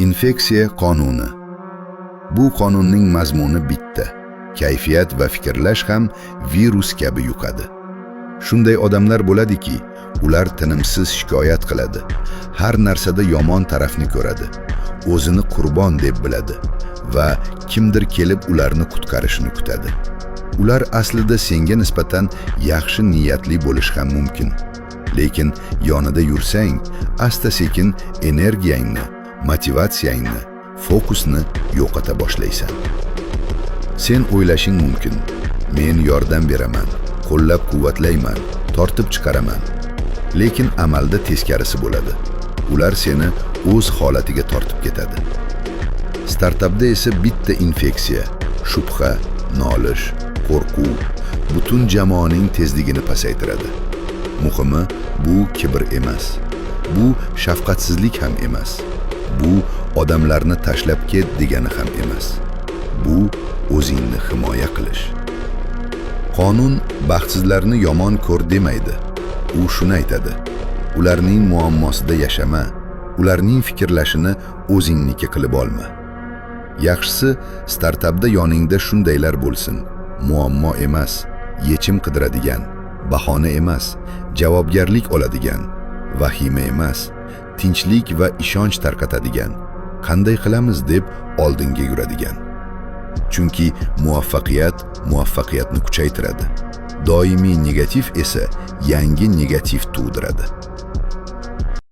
Infeksiya qonuni. Bu qonunning mazmuni bitta. Kayfiyat va fikrlash ham virus kabi yuqadi. Shunday odamlar bo'ladiki, ular tinimsiz shikoyat qiladi. Har narsada yomon tarafni ko'radi. O'zini qurbon deb biladi va kimdir kelib ularni qutqarishini kutadi. Ular aslida senga nisbatan yaxshi niyatli bo'lishi ham mumkin. Lekin yonida yursang, asta-sekin energiyangni, motivatsiyangni, fokusni yo'qota boshlaysan. Sen o'ylashing mumkin: men yordam beraman, qo'llab-quvvatlayman, tortib chiqaraman. Lekin amalda teskarisi bo'ladi. Ular seni o'z holatiga tortib ketadi. Startapda esa bitta infeksiya, shubha, nolish, qo'rquv butun jamoaning tezligini pasaytiradi. Muhimi, bu kibr emas. Bu shafqatsizlik ham emas. Bu odamlarni tashlab ket degani ham emas. Bu o'zingni himoya qilish. Qonun baxtsizlarni yomon ko'r demaydi. U shuni aytadi: ularning muammosida yashama, ularning fikrlashini o'zingniki qilib olma. Yaxshisi, startapda yoningda shundaylar bo'lsin. Muammo emas, yechim qidiradigan, bahona emas, javobgarlik oladigan, vahima emas, tinchlik va ishonch tarqatadigan, qanday qilamiz deb oldinga yuradigan. Chunki muvaffaqiyat muvaffaqiyatni kuchaytiradi. Doimiy negativ esa yangi negativ tug'diradi.